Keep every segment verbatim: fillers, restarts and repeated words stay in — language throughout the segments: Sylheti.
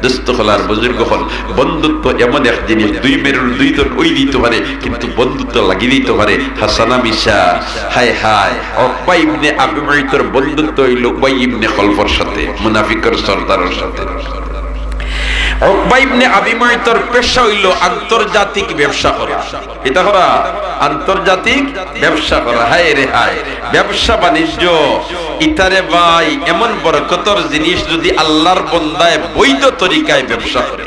দোস্ত অকল আর বুজুর্গ অকল, বন্ধুত্ব এমন এক জিনিস, দুই মেরুর দুই তন অই দিতো পারে, কিন্তু বন্ধুত্ব লাগি দিতো পারে। হাসানা মিশা, হায় হায়, উকবা ইবনে আবি মুইতর বন্ধুত্ব অইলো উবাই ইবনে খলফর সাথে, মুনাফিকর সর্দারর সাথে। উকবা ইবনে আবি মুইতর পেশা অইলো আন্তর্জাতিক ব্যবসা করা। ইতা করা, আন্তর্জাতিক ব্যবসা করা। হায় রে হায়, ব্যবসা বাণিজ্য, ইতারে ভাই এমন বরকতর জিনিস, যদি আল্লাহর বন্দায় বৈধ তরিকায় ব্যবসা করে।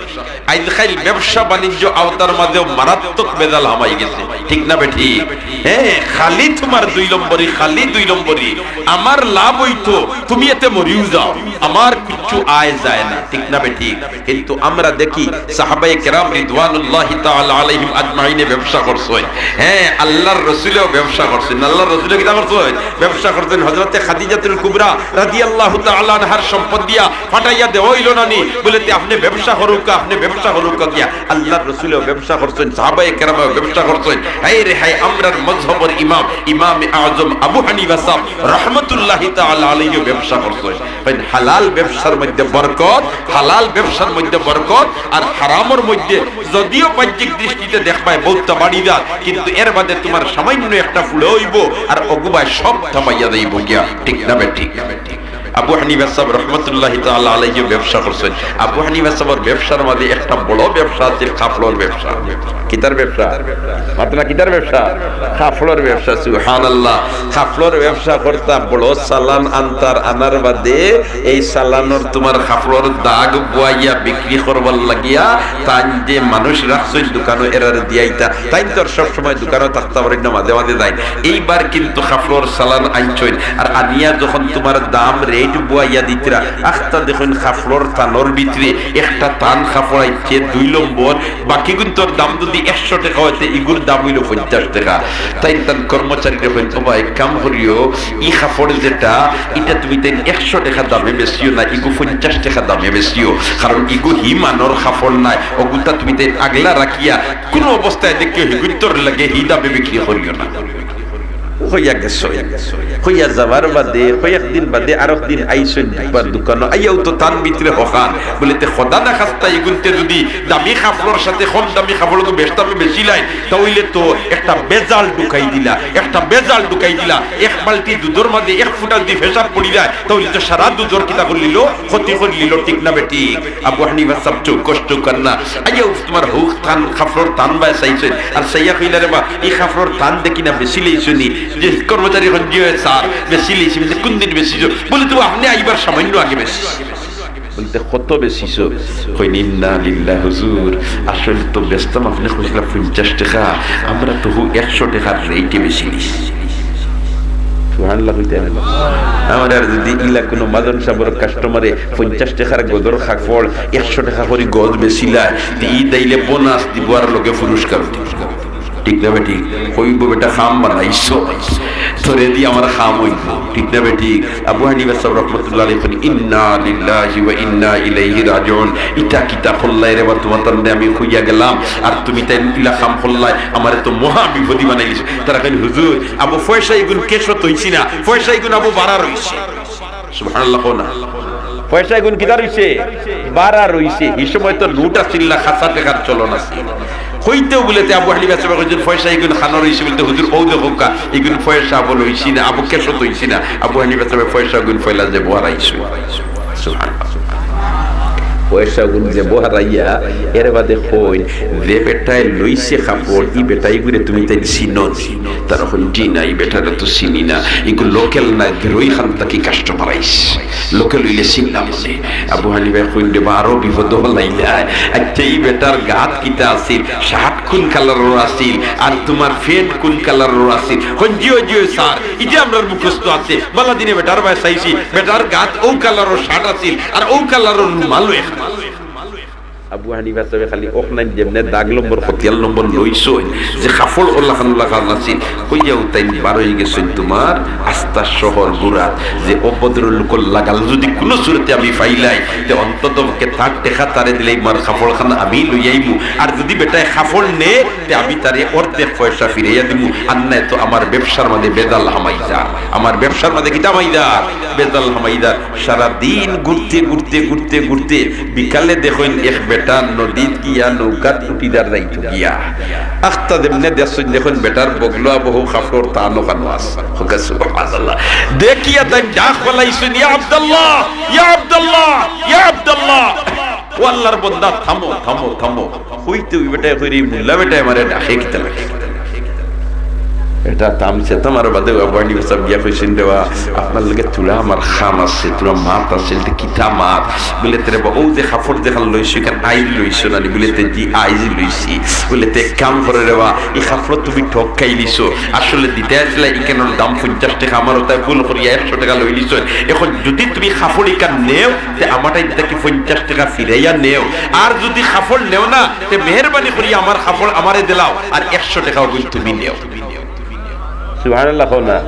আইজকাইল ব্যবসা বাণিজ্য আওতার মাঝেও মারাত্মক ভেজাল হামাই গেছে, ঠিক না বেঠিক? হ্যাঁ, খালি তুমার দুই নম্বরি, খালি দুই নম্বরি। আমার লাভ অইতো, তুমি এতে মরিও যাও, আমার কিচ্ছু আয় যায় না, ঠিক না বেঠিক? কিন্তু আমরা দেখি সাহাবায়ে কেরাম রিদওয়ানুল্লাহি তাআলা আলাইহিম আজমাইনে ব্যবসা করছইন। হ্যাঁ, আল্লাহর রসুলেও ব্যবসা করছইন। আল্লাহর রসুলে কিতা করছইন? ব্যবসা করছইন। হযরতে খাদিজাতুল কুবরা রাদিয়াল্লাহু তাআলা আনহার সম্পদ দিয়া ফাটাইয়া দেওয়া অইলো না নি? বলে, "তে আপনে ব্যবসা করউক্কা, আপনে ব্যবসা করউক্কা গিয়া।" আল্লাহর রসুলেও ব্যবসা করছইন, সাহাবায়ে কেরামেও ব্যবসা করছইন। হায় রে হায়, আমরার মজহবর ইমাম, ইমামে আজম আবু হানিফা সাহেব রহমতুল্লাহি তাআলা আলাইহিও ব্যবসা করছইন। হালাল ব্যবসার মধ্যে বরকত, হালাল ব্যবসার মধ্যে বরকত, আর হারামর মধ্যে যদিও বাহ্যিক দৃষ্টিতে দেখবায় বউতটা বাড়ি যার, কিন্তু এর বাদে তুমার সামান্য একটা ফুড়া অইবো, আর অগুবায় সব থামাইয়া যাইবো গিয়া, ঠিক না বেঠিক? আবু হানিফা সাহেব রহমতুল্লাহি তাআলা আলাইহি ব্যবসা করছইন। আবু হানিফা সাহেবর ব্যবসার মাঝে একটা বড় ব্যবসা আছিল কাপড়র ব্যবসা। কিতার ব্যবসা? মাতরা, কিতার ব্যবসা? কাপড়র ব্যবসা। সুবহানাল্লাহ। কাপড়র ব্যবসা করতা, বড় চালান আনতা, আর আনার বাদে এই চালানর তুমার কাপড়র দাগ বওয়াইয়া বিক্রি করবার লাগিয়া তাইন যে মানুষ রাখছইন দোকানো, এরারে দিয়াইতা। তাইন তো আর সব সময় দোকানো থাকতা পারইন না, মাঝে মাঝে যাইন। এইবার কিন্তু কাপড়র চালান আনছইন, আর আনিয়া যখন তুমার দাম, rate বওয়াইয়া দিতরা, আখতা দেখইন কাপড়র থানর ভিতরে একটা থান কাপড় আইছে দুই নম্বর, বাকিগুইন্তর দাম যদি একশো টেকা অয়, তে ইগুর দাম অইলো পঞ্চাশ টেকা। তাইন তান কর্মচারীরে কইন, "ও বা, এক কাম করিও, ই কাপড় যেটা, ইটা তুমি তাইন একশো টেকা দামে বেচিও না, ইগু পঞ্চাশ টেকা দামে বেচিও, কারণ ইগু হি মানর কাপড় নায়, অগুতা তুমি তাইন আগলা রাখিয়া কুনু অবস্থায় দেখিও হিগুইন্তর লগে হি দামে বিক্রি করিও না।" কইয়া গেছইন। কইয়া যাওয়ার বাদে কয়েকদিন বাদে আরক দিন আইছইন একবার দোকানো, আইয়াও তো থান ভিতরে হখান। বলে, "তে খোদা না খাস্তা, ইগুইন্তে যদি দামি কাপড়র সাথে কম দামি কাপড় তো বেচতাম বেচিলাইন, তা অইলে তো একটা ভেজাল ঢুকাই দিলা, একটা ভেজাল ঢুকাই দিলা। এক বালতি দুধর মাঝে এক ফুটা যদি পেশাব পড়ি যায়, তা অইলে তো সারা দুধর কিতা করিলিলো, ক্ষতি করিলিলো, ঠিক না বেঠিক?" আবু হানিফা সাহেব চউখ কষ্ট কর না। আইয়াও তুমার হউক থান, কাপড়র থান বায় চাইছইন। আর চাইয়া কইলা, "রে বা, ই কাপড়র থান দেখি না বেচিলাইছো নি?" যে কর্মচারী কইন, "জি অয় স্যার, বেচিলাইছি।" বলে, "কুনদিন বেচিছো?" বলে, "তো আপনে আইবার সামান্য আগে বেচিছি।" বলে, "তে কত বেচিছো?" কইন, "ইন্না লিল্লাহ হুজুর, আসল তো বেচতাম আপনে কইছিলা পঞ্চাশ টেকা, আমরা তো হউ একশো টেকার rate-এ বেচিলিছি।" সুবহানাল্লাহ কইতা না? আমরা আর যদি ইলা কুনু মাজন সাবর customer-এ পঞ্চাশ টেকার গজর কাপড় একশো টেকা করি গজ বেচিলায়, তে ইদ আইলে bonus দিবো আর লগে পুরস্কার দিবো। ঠিক না বেঠিক? কইবো, "বেটা, কাম বানাইছো, তোরে দি আমার কাম অইবো।" ঠিক না বেঠিক? আবু হানিফা সাহেব রহমতুল্লাহ আলাইহি কইন, "ইন্না লিল্লাহি ওয়া ইন্না ইলাইহি রাজিউন।" ইটা কিতা করলায় রে বা, তুমার তানরে আমি কইয়া গেলাম, আর তুমি তাইন ইলা কাম করলায়, আমারে তো মহা বিপদি বানাইলিছো। তারা কইন, "হুজুর, আবু পয়সা ইগুন cash-ও থইছি না, পয়সা ইগুন আবু বারা রইছে।" সুবহানাল্লাহ কও না। পয়সা ইগুন কিতা রইছে? বারা রইছে। হি সময় তো নোট আছিল না, খাসা টেকার চলন আছিল। কইতেউ বলে তে আবু হানিফা সাহেব কইছইন, "পয়সা ইগুন কানো রইছে?" বলতে, "হুজুর, অউ দেখউক্কা, ইগুন পয়সা আবু লইছি না, আবু cash-ও থইছি না।" আবু হানিফা সাহেব পয়সাগুন পয়লা জেবো হারাইছইন। সুবহানাল্লাহ। পয়সাগুন জেবো হারাইয়া এর বাদে কইন, "যে বেটায় লইছে কাপড়, ই বেটা ইগুরে তুমি তাইন চিনো নি?" তারা কইন, "জি না, ই বেটারে তো চিনি না, ইগু local নায়, দূরই খান থাকি customer আইছে, local অইলে চিনলাম নে।" আবু হানিফায় কইন, "রে বা, আরো বিপদো ফালাইলায়। আচ্ছা, ই বেটার গাত কিতা আছিল? Shirt কুন colour-অর আছিল? আর তুমার pant কুন colour-অর আছিল?" কইন, "জি অয়, জি অয় স্যার, ইটা আমরার মুখস্থ আছে। বালা দিনে বেটার বায় চাইছি, বেটার গাত অউ colour-অর shirt আছিল, আর অউ colour-অর রুমালও একটা।" আবু হানিফা সাবে খালি অখান যেমনে দাগ নম্বর, খতিয়ান নম্বর লইছইন, যে কাপড় অলাখান অলাখান আছিল, কইয়া উতাইন বার অইগেছইন তুমার আস্তা শহর ঘুরাত। যে অভদ্র লোকর লাগাল যুদি কুনু সুরতে আমি পাইলাই, তে অন্তত পক্ষে তার টেকা তারে দিলে ইমার কাপড়খান আমি লইয়াইমু। আর যুদি বেটায় কাপড় নে, তে আমি তারে অর্ধেক পয়সা ফিরাইয়া দিমু। আর নায় তো আমার ব্যবসার মাঝে বেজাল হামাই যার, আমার ব্যবসার মাঝে কিতা হামাই যার? বেজাল হামাই যার। সারা দিন ঘুরতে ঘুরতে ঘুরতে ঘুরতে বিকালে দেখইন এক বেটা নদীত গিয়া নৌকাত উঠিদার যাইতো গিয়া। আখতা যেমনে দেখছইন, দেখইন বেটার বগলো বহু কাপড় তান অখানো আছে। সুবহানাল্লাহ। দেখিয়া তাইন ডাক ফালাইছইন, "ইয়া আব্দুল্লাহ, ইয়া আব্দুল্লাহ, ইয়া আব্দুল্লাহ।" "ও আল্লাহর বন্দা, থামো, থামো, থামো।" কইতে ওই বেটায় কইরে, "এই মুল্লা বেটায় আমারে ডাকে কিতা লাগি?" বেটা থামছে, থামার বাদে আবু হানিফা সাব গিয়া কইছইন, "রে বা, আপনার লগে থুড়া আমার কাম আছে, থুড়া মাত আছে।" "তে কিতা মাত?" বলে, "তে রে বা, অউ যে কাপড় যেখান লইছো, ইখান আইজ লইছো না নি?" বলে, "তে জি, আইজ লইছি।" বলে, "তে এক কাম করো রে বা, ই কাপড় তুমি ঠকাইলিছো, আসলে দিতায় আছলায় ইখানর দাম পঞ্চাশ টেকা, আমার অতায় ভুল করিয়া একশো টেকা লইলিছো। এখন যুদি তুমি কাপড় ইখান নেও, তে আমার তাইন থাকি পঞ্চাশ টেকা ফিরাইয়া নেও, আর যুদি কাপড় নেও না, তে মেহেরবানি করি আমার কাপড় আমারে দিলাও, আর একশো টেকা অগুইন তুমি নেও।" সুবহানাল্লাহ কও না।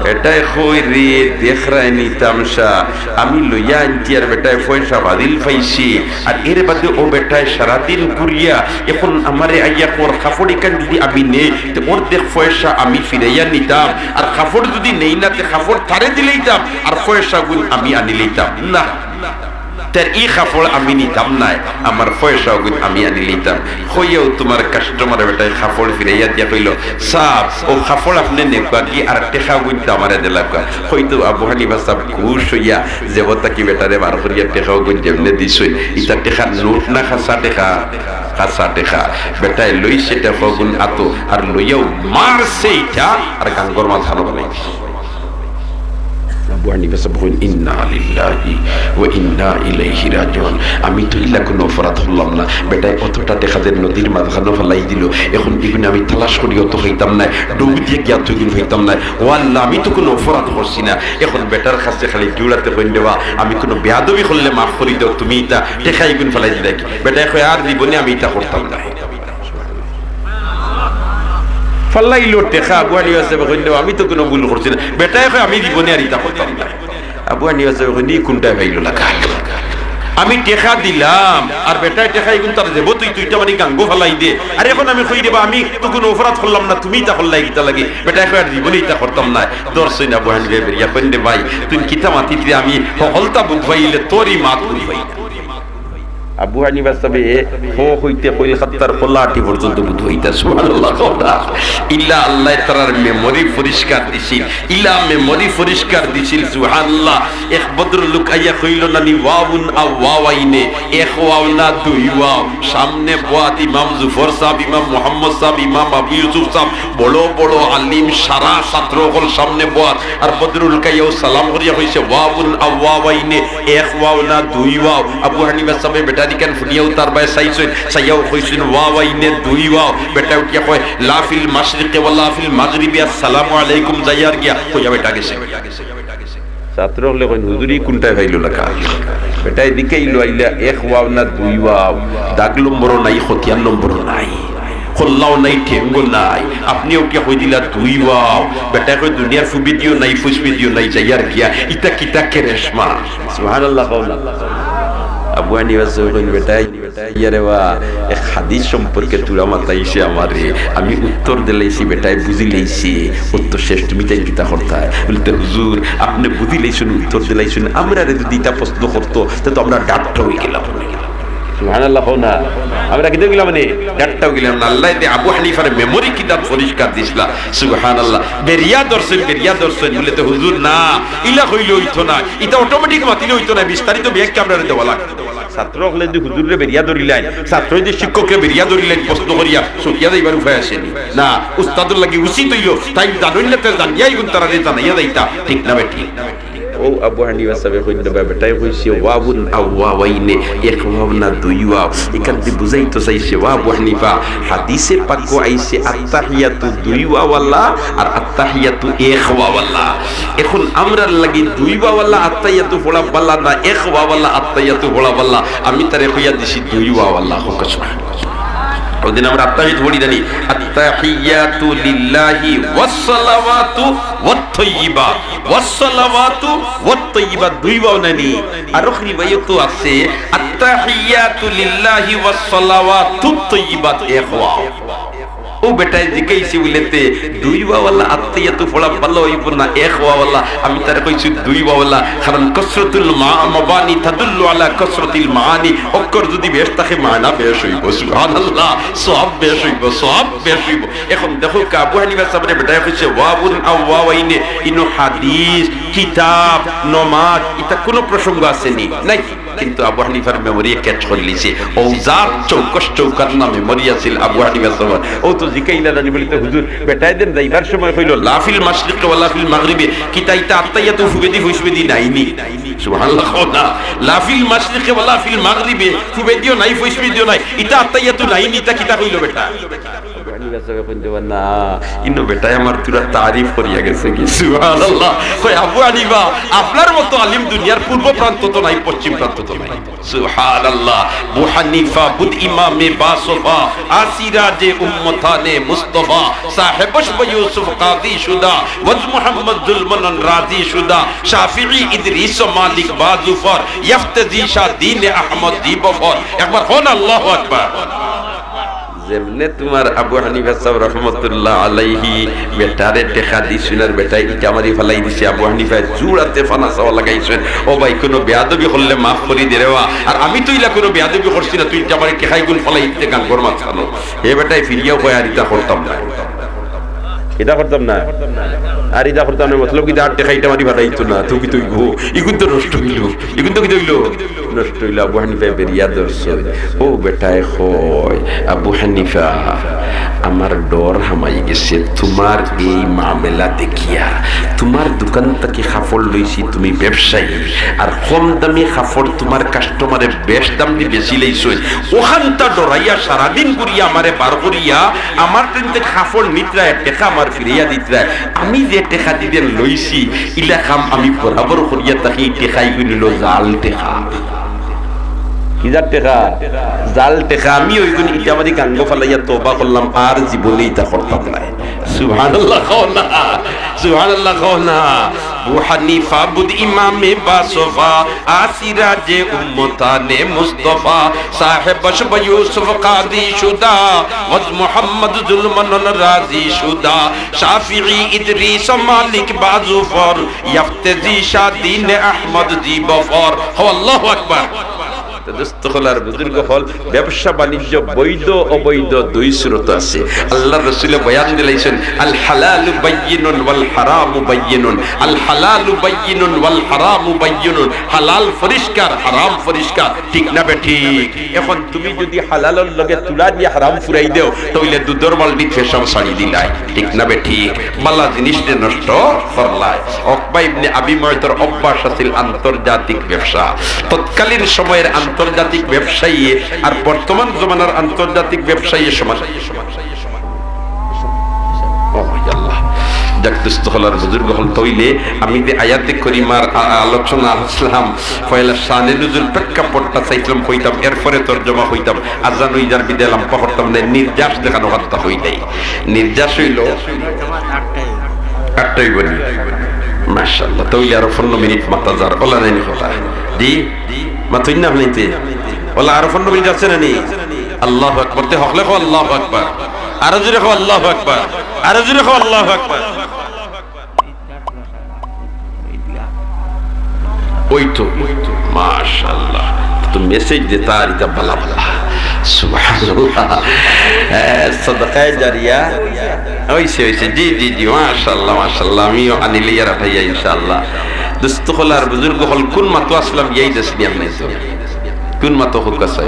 এটায় কইরে, দেখরায়নি তামশা, আমি লইয়া আনছি আর বেটায় পয়সা বাদিল পাইছি, আর এর বাদে অউ বেটায় সারাদিন ঘুরিয়া এখন আমারে আইয়া কর, কাপড় ইখান যুদি আমি নেই, তে অর্ধেক পয়সা আমি ফিরাইয়া নিতাম, আর কাপড় যুদি নেই না, তে কাপড় তারে দিলাইতাম, আর পয়সাগুইন আমি আনিলাইতাম। না, তার ই কাপড় আমি নিতাম নায়, আমার পয়সাগুইন আমি আনিলাইতাম। কইয়াউ তুমার কাস্টমার বেটায় কাপড় ফিরাইয়া দিয়া কইলো, "সাব, অউ কাপড় আপনে নেউক্কা গি, আর টেকাগুইন তো আমারে দিলাউক্কা।" কইতো আবু হানিফা সাব খুশ অইয়া জেব থাকি বেটারে বার করিয়া টেকাগুইন যেমনে দিছইন, ইতা টেকার নোট না খাসা টেকা? খাসা টেকা। বেটায় লইছে টেকাগুইন আতো, আর লইয়াউ মারছে ইটা, আর গাঙ্গর মাঝখানো বানাই দিছে। আবু হানিফা সাব কইন, "ইন্না লিল্লাহি ওয়া ইন্না ইলাইহি রাজিউন।" আমি তো ইলা কুনু অপরাধ করলাম না। বেটায় অতটা টেকা যে নদীর মাঝখানো ফালাই দিলো, এখন ইগুইন আমি তালাশ করি অতো পাইতাম নায়, ডুব দিয়া গিয়া তো ইগুইন পাইতাম নায়। ও আল্লাহ, আমি তো কুনু অপরাধ করছি না। এখন বেটার কাছে খালি জুড়াতে কইন, "রে বা, আমি কুনু বেয়াদবি করলে মাফ করি দেও, তুমি ইতা টেকা ইগুইন ফালাই দিলায় কি?" বেটায় কয়, "আর জীবনে আমি ইতা করতাম নায়।" ফালাইলো টেকা, আবু হানিফা সাবে কইন, "আমি তো কুনু ভুল করছি না।" বেটায় কয়, "আমি জীবনে আর ইতা করতাম নায়।" আবু হানিফা সাবে কইন, "ই কুনটায় পাইলো লাগাল? আমি টেকা দিলাম, আর বেটায় টেকা ইগুইন তার জেবো থইতো, ইটা বাদে গাঙ্গো ফালাই দে। আর এখন আমি কই, 'রে বা, আমি তো কুনু অপরাধ করলাম না, তুমি ইতা করলায় কিতার লাগি?' বেটায় কয়, 'আর জীবনে ইতা করতাম নায়।'" ধরছইন আবু হানিফায় বেরিয়া, কইন, "রে ভাই, তুই কিতা মাতিস রে, আমি হকলতা বুঝ পাইলে তোরই মাত বুঝ পাই না।" আবু হানিফা সাবে হ কইতে কইলকাতার কলাহাটি পর্যন্ত বুঝ পাইতা। সুবহানাল্লাহ। ইলা আল্লায় তারার মেমোরি পরিষ্কার দিছিল, ইলা মেমোরি পরিষ্কার দিছিল। সুবহানাল্লাহ। এক ভদ্রলোক আইয়া কইলো না নি, "ওয়াউন আও ওয়াওয়াইনে, এক ওয়াও না দুই ওয়াও।" সামনে বওয়াত ইমাম জুফর সাব, ইমাম মোহাম্মদ সাব, ইমাম আবু ইউসুফ সাব, বড় বড় আলিম, সারা ছাত্র অকল সামনে বওয়াত। আর ভদ্রলোক আইয়াউ সালাম করিয়া কইছে, "ওয়াউন আও ওয়াওয়াইনে, এক ওয়াও না দুই ওয়াও।" আবু হানিফা সাবে বেটার ইখান হুনিয়াউ তার বায় চাইছইন, চাইয়াউ কইছইন, "ওয়াওয়াইনে দুই ওয়াও।" বেটায় উঠিয়া কয়, "লা ফিল মাশরিকি ওয়া লা ফিল মাগরিবি, আসসালামু আলাইকুম," যাইয়ার গিয়া কইয়া বেটা গেছে। ছাত্র অকলে কইন, "হুজুর, ই কুনটায় পাইলো লাগাল?" বেটায় দেখাইলো, আইলা এক ওয়াও না দুই ওয়াও, দাগ নম্বরও নাই, খতিয়ান নম্বরও নাই, কল্লাও নাই, ঠেঙ্গো নাই। আপনে উঠিয়া কই দিলা দুই ওয়াও। বেটায় কয়, "দুনিয়ার ফুবিদিও নাই, ফুসবিদিও নাই, যাইয়ার গিয়া, ইতা কিতা কেরেশমা?" সুবহানাল্লাহ কও না। আবু হানিফা সাবে কইন, "বেটায়, ইয়ারে বা, এক হাদিস সম্পর্কে থুড়া মাতাইছে আমারে, আমি উত্তর দিলাইছি, বেটায় বুঝিলাইছে, উত্তর শেষ, তুমি তাইন কিতা করতায়?" বলে, "তে হুজুর, আপনে বুঝিলাইছইন, উত্তর দিলাইছইন, আমরারে যুদি ইতা প্রশ্ন করতো, তে তো আমরা ডাট্টা অইগেলাম।" সুবহানাল্লাহ কও না। আমরা কিতা অইগেলাম মানে? ডাট্টা অইগেলাম না। আল্লায় তে আবু হানিফার মেমোরি কিতা পরিষ্কার দিছলা। সুবহানাল্লাহ। বেরিয়া ধরছইন, বেরিয়া ধরছইন। বলে, "তে হুজুর না, ইলা কইলে অইতো না, ইতা অটোমেটিক মাতিলে অইতো না, বিস্তারিত ব্যাখ্যা আমরারে দেওয়া লাগতো।" ছাত্র অকলে যুদি হুজুররে বেরিয়া ধরিলাইন, ছাত্রয় যুদি শিক্ষকরে বেরিয়া ধরিলাইন, প্রশ্ন করিয়া ছুটিয়া যাইবার উপায় আছে নি? না, উস্তাদর লাগি উচিত অইলো, তাইন জানইন না, তে জানিয়া ইগুন তারারে জানাইয়া যাইতা, ঠিক না বেঠিক? ও ও আবু হানিফা সাবে কইন না বা, বেটায় কইছে, "ওয়াবুন আও ওয়াওয়াইনে", এক ওয়াও না দুই ওয়াও। ইখান দি বুঝাইতো চাইছে, ও আবু হানিফা, হাদিসে পাকো আইছে, "আত্তাহিয়াতু দুই ওয়াওয়ালা আর আত্তাহিয়াতু এক ওয়াওয়ালা।" এখন আমরার লাগি দুই ওয়াওয়ালা আত্তাহিয়াতু পড়া বালা না এক ওয়াওয়ালা আত্তাহিয়াতু পড়া বালা? আমি তারে কইয়া দিছি দুই ওয়াওয়ালা। হোক সুবহানাল্লাহ। ওদিন আমরা আত্তাহিয়াতু পড়ি জানি, "আত্তাহিয়াতু লিল্লাহি ওয়াসসালাওয়াতু ওয়াত্তাইয়্যিবাত।" ওয়াসসালাওয়াতু ওয়াত্তাইয়্যিবাত দুই ওয়াও নানি। আরো রিওয়ায়াতো আছে, "আত্তাহিয়াতু লিল্লাহি ওয়াসসালাওয়াতুত তাইয়্যিবাত" এক ওয়াও। ও বেটায় জিকাইছে বুলেতে, দুই ওয়াওয়ালা আত্তাহিয়াতু পড়া বালা অইবো না এক ওয়াওয়ালা? আমি তারে কইছি দুই ওয়াওয়ালা, কারণ কাসরাতুল মা-, মাবানি তাদুল্লু আলা কাসরাতিল মাআনি। অক্ষর যদি বেশ থাকে, মানা বেশ অইবো। সুবহানাল্লাহ, সওয়াব বেশ অইবো, সওয়াব বেশ অইবো। এখন দেখো, আবু হানিফা সাবরে বেটায় কইছে, "ওয়াবুন আও ওয়াওয়াইনে", ইনো হাদিস, কিতাব, নমাজ, ইতা কুনু প্রসঙ্গ আছে নি? নাই। কিন্তু আবু হানিফার মেমোরিয়ে ক্যাচ করিলিছে। ও জাত চৌকস চৌকান্না মেমোরি আছিল আবু হানিফা সাবর। ও তো জিকাইলা জানি বুলেতে, "হুজুর, বেটায় দেন যাইবার সময় কইলো, লা ফিল মাশরিকি ওয়ালা ফিল মাগরিবি, কিতা ইতা আত্তাহিয়াতু পুবেদি পইছবেদি নাই নি?" সুবহানাল্লাহ কও না। "লা ফিল মাশরিকি ওয়ালা ফিল মাগরিবি, পুবেদিও নাই, পইছবেদিও নাই, ইতা আত্তাহিয়াতু নাই নি, ইতা কিতা কইলো বেটা?" আবু হানিফা সাবে কইন দেবা না, ইনো বেটায় আমার তুরা তারিফ করিয়া গেছে গি। সুবহানাল্লাহ। কয়, "আবু হানিফা, আপনার মতো আলিম দুনিয়ার পূর্ব প্রান্ত তো নাই, পশ্চিম প্রান্ত তো নাই।" সুবহানাল্লাহ। আবু হানিফা বুদ ইমামে বাসফা, আসিরা যে উম্মতানে মুস্তফা, সাহেব বশ ইউসুফ কাদি শুদা, ওয়াজ মুহাম্মদ জুলমনন রাজি শুদা, শাফিঈ ইদরিস মালিক বাজুফর, ইয়াফতেজি শাহ দ্বীন আহমদ দিবফর। একবার কও না আল্লাহু আকবার। যেমনে তুমার আবু হানিফা সাব রহমতুল্লাহ আলাইহি বেটারে টেকা দিছইন আর বেটায় ইটা মারি ফালাই দিছে, আবু হানিফায় জুড়াতে ফানা চাওয়া লাগাইছইন, "ও ভাই, কুনু বেয়াদবি করলে মাফ করি দে রে বা, আর আমি তো ইলা কুনু বেয়াদবি করছি না, তুই ইটা মারি টেকাইগুন ফালাই দিতে গাঙ্গর মাঝখানো।" হে বেটায় ফিরিয়াও কয়, "আর ইতা করতাম না।" ইতা করতাম না। আর ইতা করতাম না, মতলব কিতা, আর টেকা ইটা মারি ফালাই দিতো না, তো কিতা অইবো? ইগুন তো নষ্ট অইলো, ইগুন তো কিতা অইলো? নষ্ট অইলো। আবু হানিফায় বেরিয়া ধরছইন। ও বেটায় কয়, "আবু হানিফা, আমার ডর হামাই গেছে তুমার এই মামেলা দেখিয়া। তুমার দোকান থাকি কাপড় লইছি, তুমি ব্যবসায়ী, আর কম দামি কাপড় তুমার কাস্টমারে বেশ দাম দি বেচিলাইছইন। অখানতা ডরাইয়া সারাদিন ঘুরিয়া আমারে বার করিয়া আমার টেন থাকি কাপড় নিতরায়, টেকা আমার ফিরাইয়া দিতরায়। আমি যে টেকা দিদেন লইছি, ইলা কাম আমি বরাবর করিয়া থাকি, টেকা ইগুন অইলো জাল টেকা।" কি জাত টেকা? জাল টেকা। আমি ওইগুন ইটা মারি গাঙ্গো ফালাইয়া তওবা করলাম, আর জীবনে ইতা করতাম নায়। সুবহানাল্লাহ কও না, সুবহানাল্লাহ কও না। আবু হানিফা বুদ ইমামে বাসফা, আসিরা যে উম্মতানে মুস্তফা, সাহেব বশ ইউসুফ কাদি শুদা, ওয়াজ মুহাম্মদ জুলমনন রাজি শুদা, শাফিঈ ইদরিস মালিক বাজুফর, ইয়াফতেজি শাহ দ্বীন আহমদ দিবফর। কও আল্লাহু আকবার। তো দোস্ত অকল আর বুজুর্গ অকল, ব্যবসা বাণিজ্য বৈধ অবৈধ দুই সুরত আছে। আল্লাহর রসুলে বয়ান দিলাইছইন, "আল হালালু বাইয়িনুন ওয়াল হারামু বাইয়িনুন, আল হালালু বাইয়িনুন ওয়াল হারামু বাইয়িনুন।" হালাল পরিষ্কার, হারাম পরিষ্কার, ঠিক না বেঠিক? এখন তুমি যদি হালালর লগে তুলা দিয়া হারাম ফুরাই দেও, তাইলে দুধর বালতিত পেশাব ছাড়ি দিলায়, ঠিক না বেঠিক? বালা জিনিসরে নষ্ট করলায়। উকবা ইবনে আবি মুয়তর অভ্যাস আছিল আন্তর্জাতিক ব্যবসা। তৎকালীন সময়ের আন্তর্জাতিক ব্যবসায়ী আর বর্তমান জমানার আন্তর্জাতিক ব্যবসায়ী সমান। ও আল্লাহ। যাক, দোস্ত অকল আর বুজুর্গ অকল, তাইলে আমি যে আয়াতে করিমার আ-, আলোচনা আসলাম, পয়লা শানে নুজুল প্রেক্ষাপটটা চাইছিলাম কইতাম, এরপরে তর্জমা কইতাম। আজান অই যার বিদায় লম্বা করতাম না, নির্যাস দেখানো কথা কই নাই। নির্যাস অইলো আটটায় অইবো নি? মাশাআল্লাহ, তাইলে আরো পনেরো মিনিট মাতা যার, অলা নায় নি কথা? জি, মাতইন না আপনি তে? অলা আরো পনেরো মিনিট আছে না নি? আল্লাহু আকবার, তে হকলে কও আল্লাহু আকবার, আরো জোরে কও আল্লাহু আকবার, আরো জোরে কও আল্লাহু আকবার। ওই তো, মাশাআল্লাহ। তো মেসেজ দে তার ইটা বালা বালা। সুবহানাল্লাহ। হ্যাঁ, সদকায়ে জারিয়া। অইছে, অইছে। জি, জি, জি, মাশাআল্লাহ, মাশাআল্লাহ। আমিও আনিলে ইয়ারা ভাইয়া, ইনশাআল্লাহ। দোস্ত অকল আর বুজুর্গ অকল, কুন মাতো আসলাম, ইয়াদ আছে নি আপনার তো? কুন মাতো হোক আছে?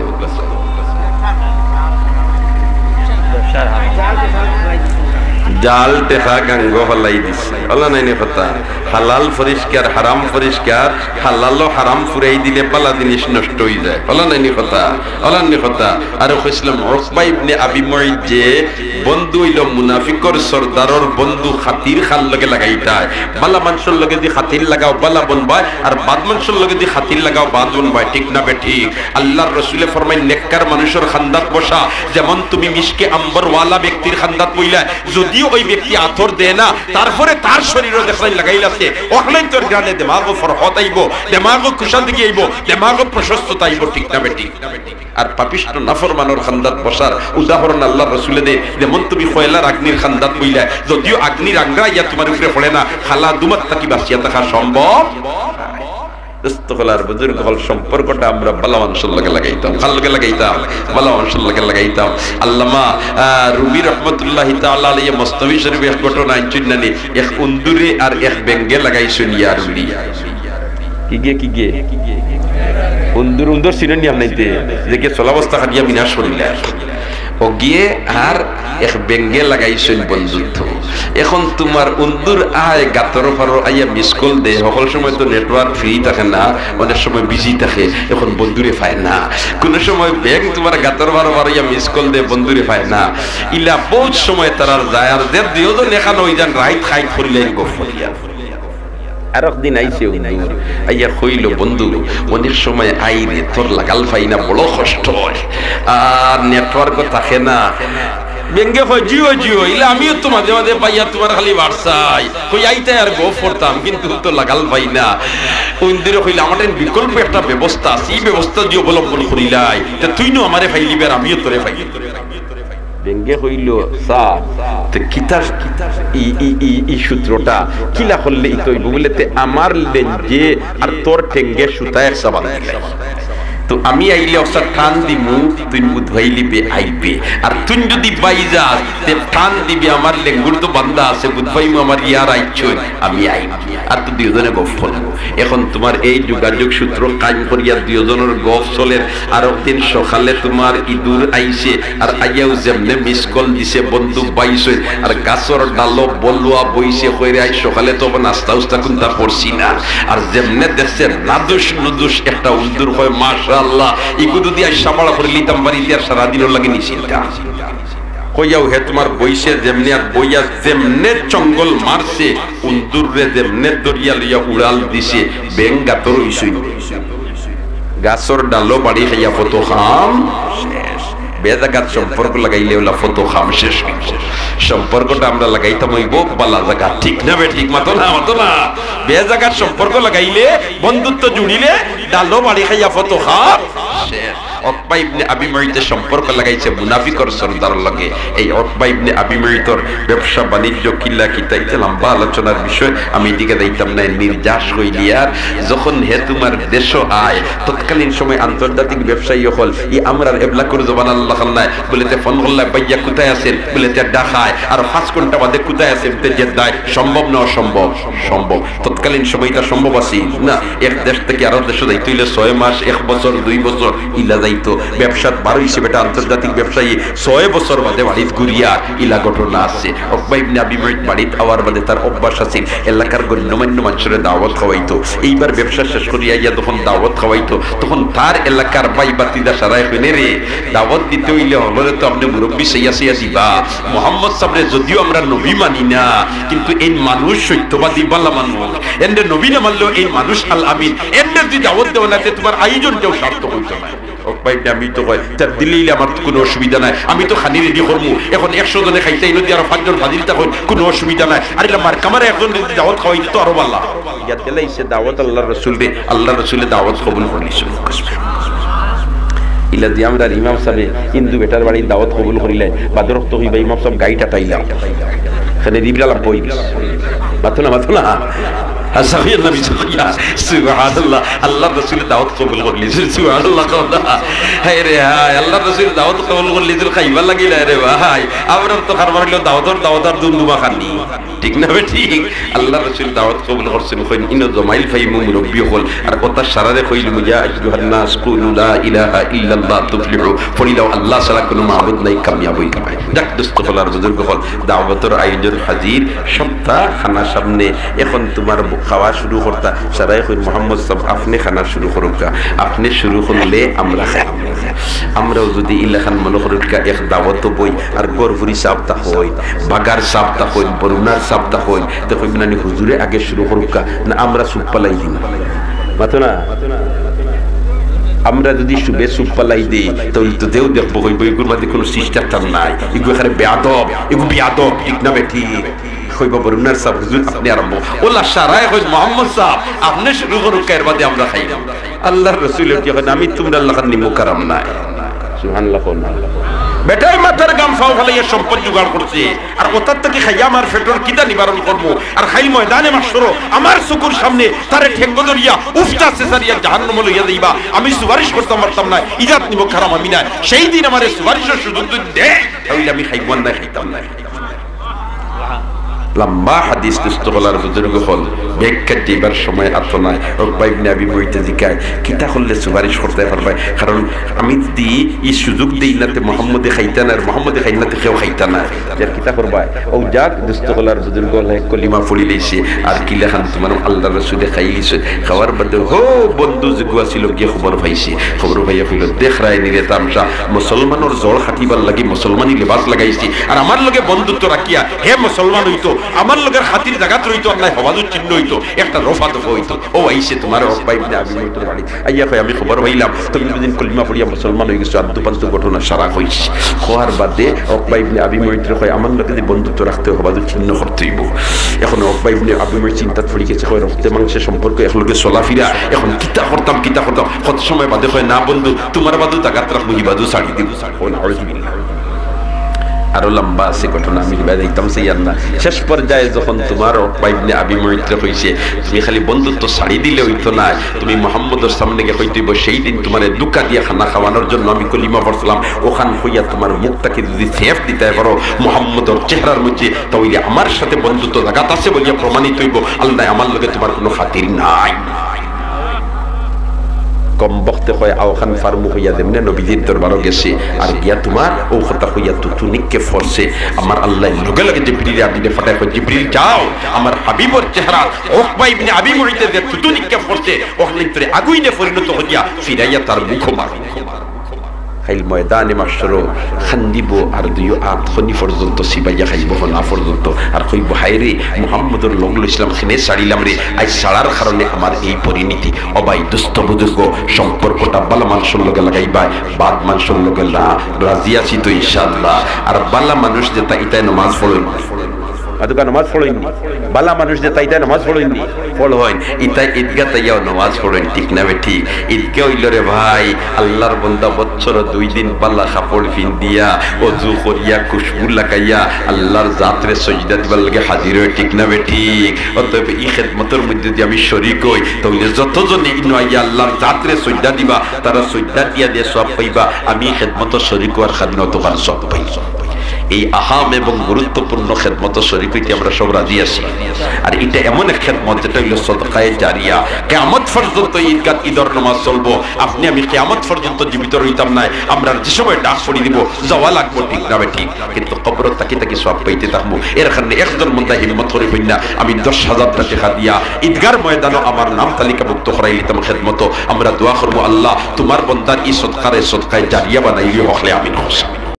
জাল টেকা গাঙ্গো ফালাই দিছে। অলা নায়নি কথা? হালাল পরিষ্কার, হারাম পরিষ্কার। হালালও হারাম ফুরাই দিলে বালা জিনিস নষ্ট অইযায়। অলা নায়নি কথা? অলা নায়নি কথা? আরো কইছলাম, উকবা ইবনে আবি মুইত যে বন্ধু অইলো মুনাফিকর সর্দারর বন্ধু, খাতির কার লগে লাগাইতায়। বালা মানষর লগে দি খাতির লাগাও, বালা বনবায়, আর বাদ মানষর লগে দি খাতির লাগাও, বাদ বনবায়। ঠিক না বেঠিক? আল্লার রসুলে ফরমাইন, নেককার মানুষর খান্দাত বসা যেমন তুমি মিশকে আম্বরওয়ালা ব্যক্তির খান্দাত বইলায়, যদিও ওই ব্যক্তি আতর দেয় না, তারপরে তার শরীরো দেখলাইন লাগাইল আছে, অখলাইন তোর ঘ্রাণে দেমাগো ফরহত আইবো, দেমাগো কুশাদগি আইবো, দেমাগো প্রশস্ততা আইবো। ঠিক না বেঠিক? আর পাপিষ্ঠ নাফরমানর খান্দাত বসার উদাহরণ আল্লার রসুলে দে, যেমন তুমি কয়লার আগ্নির খান্দাত বইলায়, যদিও আগ্নির আংরা ইয়া তুমার উপরে পড়ে না, কালা ধুমাত থাকি বাচিয়া থাকা সম্ভব। দোস্ত অকল আর বুজুর্গ অকল, সম্পর্কটা আমরা বালা মানষর লগে লাগাইতাম। কার লগে লাগাইতাম? বালা মানষর লগে লাগাইতাম। আল্লামা, আহ, রুমি রহমতুল্লাহি তাআলা আলাইহি মস্তবি শরীফ এক ঘটনা আনছইন নানি, এক উন্দুরে আর এক বেঙ্গে লাগাইছইন ইয়ারি। কিগে, কিগে? উন্দুর, উন্দুর চিনইন নি আপনাইন্তে? যে গিয়া চলা বস্তা কাটিয়া বিনাশ করিলা। অগিয়ে আর এক বেঙ্গে লাগাইছইন বন্ধুত্ব। এখন তুমার উন্দুর আয় গাতর পারো আইয়া miss call দে, হকল সময় তো network free থাকে না, অনেক সময় busy থাকে, এখন বন্ধুরে পায় না। কুনু সময় বেং তুমার গাতর পারো পারো আইয়া miss call দে, বন্ধুরে পায় না। ইলা বউত সময় তারার যায়, আর যে দুইজন একখান অইযাইন রাইত খাইত করিলাইন গফ করিয়া। আরক দিন আইছে উন্দুর, আইয়া কইলো, "বন্ধু, অনেক সময় আই রে, তোর লাগাল পাই না, বড় কষ্ট অয়, আর network-ও থাকে না।" বেঙ্গে কয়, "জিও, জিও, ইলা আমিও তো মাঝে মাঝে পাইয়া তুমার খালি বারসাই, কই আইতায় আর গফ করতাম, কিন্তু তো লাগাল পাই না।" উন্দুরে কইলো, "আমার তাইন বিকল্প একটা ব্যবস্থা আছে, ই ব্যবস্থা যুদি অবলম্বন করিলাই, তে তুইনও আমারে পাইলিবে আর আমিও তোরে পাইলিমু।" বেঙ্গে কইলো, "স্যার, তে কিতার, কিতার ই, ই, ই, ই সূত্রটা কিলা করলে ইতা অইবো?" বলে, "তে আমার লেঞ্জে আর তোর ঠেঙ্গে সুতা একসা বান্ধিলাই। তো আমি আইলে অকসা টান দিমু, তুইন বুধ পাইলিবে আইবে। আর তুইন যুদি বাই যাস, তে টান দিবে, আমার লেঙ্গুর তো বান্ধা আছে, বুধ পাইমু আমার ইয়ার আইছইন, আমি আইমু।" আর তো দুইজনে গফ করমু। এখন তুমার এই যোগাযোগ সূত্র কায়েম করিয়া দুইজনর গফ চলের। আরক দিন সকালে তুমার ইন্দুর আইছে, আর আইয়াউ যেমনে miss call দিছে, বন্দুক বাইছে, আর গাছর ডালো বলুয়া বইছে, কইরে, "আইজ সকালে তো নাস্তা উস্তা কুন্তা করছি না।" আর যেমনে দেখছে নাদুস নুদুস একটা উন্দুর, কয়, "মাশাআল্লাহ, ইগু যুদি আইজ সাবাড়া করিলিতাম বাড়িত, আর সারাদিনর লাগি নিশ্চিন্তা।" কইয়াউ হে তুমার বইছে যেমনে, আর বইয়া যেমনে চঙ্গল মারছে, উন্দুররে যেমনে ধরিয়া লইয়া উড়াল দিছে, বেং গাতর অইছইন। গাছর ডালো বাড়ি খাইয়া ফতো খাম শেষ। বেজাগাত সম্পর্ক লাগাইলে অলা ফতো খাম শেষ অইবো। সম্পর্কটা আমরা লাগাইতাম অইবো বালা জাগাত, ঠিক না বেঠিক? মাতো না, মাতো না। বেজাগাত সম্পর্ক লাগাইলে, বন্ধুত্ব জুড়িলে, ডালো বাড়ি খাইয়া ফতো খাম শেষ। উকবা ইবনে আবি মুইতে সম্পর্ক লাগাইছে মুনাফিকর সর্দারর লগে। এই উকবা ইবনে আবি মুইতর ব্যবসা বাণিজ্য কিলা কিতা, ইতা লম্বা আলোচনার বিষয়, আমি ইদিকে যাইতাম নায়। নির্যাস কইলিয়ার, যখন হে তুমার দেশো আয়, তৎকালীন সময় আন্তর্জাতিক ব্যবসায়ী অকল, ই আমরার এবলাকুর জবান আল্লাহ খান্নায়, বলে তে ফোন করলায়, "ভাইয়া কুথায় আছেন?" বলে তে ঢাকায়, আর পাঁচ ঘন্টা বাদে কুথায় আছেন? তে জেদ্দায়। সম্ভব না অসম্ভব? সম্ভব। তৎকালীন সময় ইতা সম্ভব আছিল না। এক দেশ থাকি আরক দেশো যাইতে অইলে ছয় মাস, এক বছর, দুই বছর ইলা যাইতো। ব্যবসাত বার অইছে বেটা, আন্তর্জাতিক ব্যবসায়ী, ছয় বছর বাদে বাড়িত ঘুরিয়া ইলা ঘটনা আছে। উকবা ইবনে আবি মুইত বাড়িত আওয়ার বাদে তার অভ্যাস আছিল এলাকার গণ্যমান্য মানষরে দাওয়াত খাওয়াইতো। এইবার ব্যবসা শেষ করিয়া আইয়া যখন দাওয়াত খাওয়াইতো, তখন তার এলাকার ভাই ভাতিজা সারায় কইন, "রে, দাওয়াত দিতে অইলে হকলরে তো আপনে মুরব্বি চাইয়া চাইয়া দিবা। মোহাম্মদ সাবরে যদিও আমরা নবী মানি না, কিন্তু এইন মানুষ সত্যবাদী, বালা মানুষ। এনরে নবী না মানলেও এইন মানুষ আল আমিন। এনরে যুদি দাওয়াত দেও না, তে তুমার আয়োজনটাও সার্থক অইতো নায়।" উকবা ইবনে আবি মুইতে কয়, "তে দিলে অইলে আমার তো কুনু অসুবিধা নাই, আমি তো খানি ready করমু। এখন একশো জনে খাইতা, ইনো দি আরো পাঁচজন ফাজিল থাকইন, কুনু অসুবিধা নাই। আর ইলা মার্কা মারা একজনরে যুদি দাওয়াত খাওয়াইতে তো আরো বালা।" ইয়া দিলাইছে দাওয়াত আল্লার রসুলরে, আল্লার রসুলে দাওয়াত কবুল করিলিছইন। ইলা দি আমরার ইমাম সাবে হিন্দু বেটার বাড়িত দাওয়াত কবুল করিলাইন, বাদর অক্ত কইবা, "ইমাম সাব, গাইট আটাইলাম।" এখানে রিবলা লাম্প অই গেছে। মাতো না, মাতো না। আচ্ছা, কইয়া না, মিছা কইয়া। সুবহানাল্লাহ, আল্লাহর রসুলে দাওয়াত কবুল করলিছইন। সুবহানাল্লাহ, কও না। হায় রে হায়, আল্লাহর রসুলে দাওয়াত কবুল করলিছইন, খাইবার লাগি নায় রে ভাই। আমরার তো কারবার অইলো দাওয়াতর দাওয়াত আর দুমদুমা খানি। ঠিক না বেঠিক? আল্লাহর রসুলে দাওয়াত কবুল করছইন, কইন, "ইনো জমাইল ফাইমু মুরব্বি অকল।" আর কথা সারারে কইল, "ইয়া আইয়ুহান নাস কুলু লা ইলাহা ইল্লাল্লাহ তুফলিহু।" পড়িলাও, "আল্লাহ ছাড়া কুনু মাবুদ নাই, কামিয়াব অইতাম।" যাক, দোস্ত অকল আর বুজুর্গ অকল, দাওয়াতর আয়োজন হাজির, সপ্তাহ খানা সামনে। এখন তুমার ব-, খাওয়া শুরু করতা, সারাই কইন, "মোহাম্মদ সাব, আপনে খানা শুরু করউক্কা, আপনে শুরু করলে আমরা খাই।" আমরাও যুদি ইলাখান মনো করউক্কা, এক দাওয়াতো বই আর গড়ফুরি সাব তা কইন, বাগার সাব তা কইন, বরুণার সাব তা কইন, তে কইবা নানি, "হুজুরে আগে শুরু করউক্কা, না আমরা সুপ পালাই দিমু?" মাতো না? আমরা যুদি সুপে সুপ পালাই দেই, তাইলে তো দেও দেখবো, কইবো, "ইগুর মাঝে কুনু শিষ্টাচার নাই, ইগু একেবারে বেয়াদব, ইগু বেয়াদব।" ঠিক না বেঠিক? কইবো, "বরুণার সাব, হুজুর, আপনে আরম্ভ।" অলা সারায় কইন, "মোহাম্মদ সাব, আপনে শুরু করউক্কা, এর বাদে আমরা খাইমু।" আল্লাহর রসুলে কইন, "আমি তুমরার লাখান নিমক হারাম নায়।" সুবহানাল্লাহ কও না। বেটায় মাথার ঘাম পাও ফালাইয়া সম্পদ জোগাড় করছে, আর অতার থাকি খাইয়া আমার পেটর খিদা নিবারণ করমু, আর কাইল ময়দানে মাহশরো আমার চকুর সামনে তারে ঠেঙ্গো ধরিয়া উফতা ছেছাড়িয়া জাহান্নামো লইয়া যাইবা, আমি সুপারিশ করতাম পারতাম নায়, ইজাত নিমক হারাম আমি নায়, সেই দিন আমারে সুপারিশর সুযোগ যুদি দেয়, তাইলে আমি খাইমু আর নায় খাইতাম নায়। লম্বা হাদিস, দোস্ত অকল আর বুজুর্গ অকল, ব্যাখ্যা দিবার সময় আতো নায়। উকবা ইবনে আবি মুইতে জিকায়, "কিতা করলে সুপারিশ করতায় পারবায়? কারণ আমি যুদি ই সুযোগ দেই না, তে মোহাম্মদে খাইতা নায়, আর মোহাম্মদে খাইন না, তে কেউ খাইতা নায়। তে কিতা করবায়?" অউ যাক, দোস্ত অকল আর বুজুর্গ অকল, হে কলিমা পড়িলাইছে, আর কিলাখান তুমার আল্লাহর রসুলে খাইলিছে। খাওয়ার বাদে হউ বন্ধু যেগু আছিল গিয়া খবর পাইছে, খবর পাইয়া কইলো, "দেখরায়নি রে তামশা, মুসলমানর জড় কাটিবার লাগি মুসলমানি লেবাস লাগাইছি, আর আমার লগে বন্ধুত্ব রাখিয়া হে মুসলমান অইতো, আমার লগর খাতির জাগাত রইতো, আর নায় হবাদু চিহ্ন অইতো, একটা রফা দফা অইতো।" অউ আইছে তুমার উকবা ইবনে আবি মুইতর বাড়ি। আইয়া কয়, "আমি খবর পাইলাম তুমি বুঝি কলিমা পড়িয়া মুসলমান অইগেছো, আর দুপান্ত ঘটনা সারা কইছে।" কওয়ার বাদে উকবা ইবনে আবি মুইতরে কয়, "আমার লগে যে বন্ধুত্ব রাখতে অয়, হবাদু চিহ্ন করতে অইবো।" এখন উকবা ইবনে আবি মুইত চিন্তাত পড়ি গেছে, কয়, "রক্তে মাংসে সম্পর্ক, একলগে চলাফিরা, এখন কিতা করতাম, কিতা করতাম?" কত সময় বাদে কয়, "না বন্ধু, তুমার বাদু জাগাত রাখমু, হিবাদু ছাড়ি দিমু।" ও নাউজুবিল্লাহ। আরো লম্বা আছে ঘটনা, আমি হিবায় যাইতাম চাইয়ার না। শেষ পর্যায়ে যখন তুমার উকবা ইবনে আবি মুইতরে কইছে, "তুমি খালি বন্ধুত্ব ছাড়ি দিলে অইতো নায়, তুমি মোহাম্মদর সামনে গিয়া কইতে অইবো, 'সেই দিন তুমারে ধুকা দিয়া খানা খাওয়ানোর জন্য আমি কলিমা পড়ছিলাম, অখান কইয়া তুমার মুখ থাকি যুদি ছেপ দিতায় পারো মোহাম্মদর চেহারার মধ্যে, তাইলে আমার সাথে বন্ধুত্ব জাগাত আছে বলিয়া প্রমাণিত অইবো, আর নায় আমার লগে তুমার কুনু খাতির নাই।'" কমবখতে কয়, "অখান ফারমু" কইয়া যেমনে নবীজির দরবারো গেছে, আর গিয়া তুমার অউ কথা কইয়া থুতু নিক্ষেপ করছে। আমার আল্লায় লগে লগে জিবরিল আমিনরে পাঠাইয়া কয়, "জিবরিল, যাও, আমার হাবিবর চেহারা উকবা ইবনে আবি মুইতে যে থুতু নিক্ষেপ করছে, অখান ভিতরে আগুইনে পরিণত করিয়া ফিরাইয়া তার মুখো মারো।" কাইল ময়দানে মাহশরো কান্দিবো আর দুইও আত খনি পর্যন্ত চিবাইয়া খাইবো, খনা পর্যন্ত। আর কইবো, "হায় রে, মুহাম্মদর লগ লইছিলাম, কেনে ছাড়িলাম রে, আইজ ছাড়ার কারণে আমার এই পরিণতি।" ও ভাই, দোস্ত বুজুর্গ, সম্পর্কটা বালা মানষর লগে লাগাইবায়, বাদ মানষর লগে না। রাজি আছি তো ইনশাআল্লাহ? আর বালা মানুষ যেতা ইতায় নমাজ পড়ইন, অতকা নমাজ পড়ইন নি। বালা মানুষ যেতা ইতায় নমাজ পড়ইন নি, পড়ইন। ইতায় ইদগাত আইয়াও নমাজ পড়ইন, ঠিক না বেঠিক? ইদগা অইলো রে ভাই, আল্লার বন্দা বছরো দুই দিন বালা কাপড় ফিন্দিয়া, অজু করিয়া, খুশবু লাগাইয়া, আল্লার জাতরে সইজদা দিবার লাগি হাজির অয়, ঠিক না বেঠিক? অতএব ই খেদমতর মধ্যে যদি আমি শরিক অই, তাইলে যতজনে ইনো আইয়া আল্লার জাতরে সইজদা দিবা, তারা সইজদা দিয়া যে সওয়াব পাইবা, আমি ই খেদমতো শরিক অওয়ার কারণে অতখান সওয়াব পাই। এই আহাম এবং গুরুত্বপূর্ণ খেদমতো শরিক অইতে আমরা সব রাজি আছি। আর ইটা এমন এক খেদমত যেটা অইলো সদকায়ে জারিয়া। কিয়ামত পর্যন্ত ইদগাত ইদর নমাজ চলবো, আপনে আমি কিয়ামত পর্যন্ত জীবিত রইতাম নায়, আমরার যে সময় ডাক পড়ি দিবো, যাওয়া লাগবো, ঠিক না বেঠিক? কিন্তু কবরো থাকি থাকি সওয়াব পাইতে থাকমু। এর কারণে একজন বন্দা হিম্মত করি কইন না, আমি দশ হাজার টেকা দিয়া ইদগার ময়দানো আমার নাম তালিকাভুক্ত করাইলিতাম খেদমতো। আমরা দোয়া করমু, আল্লাহ, তুমার বন্দার ই সদকারে সদকায়ে জারিয়া বানাইলিও, হকলে আমিন কইন।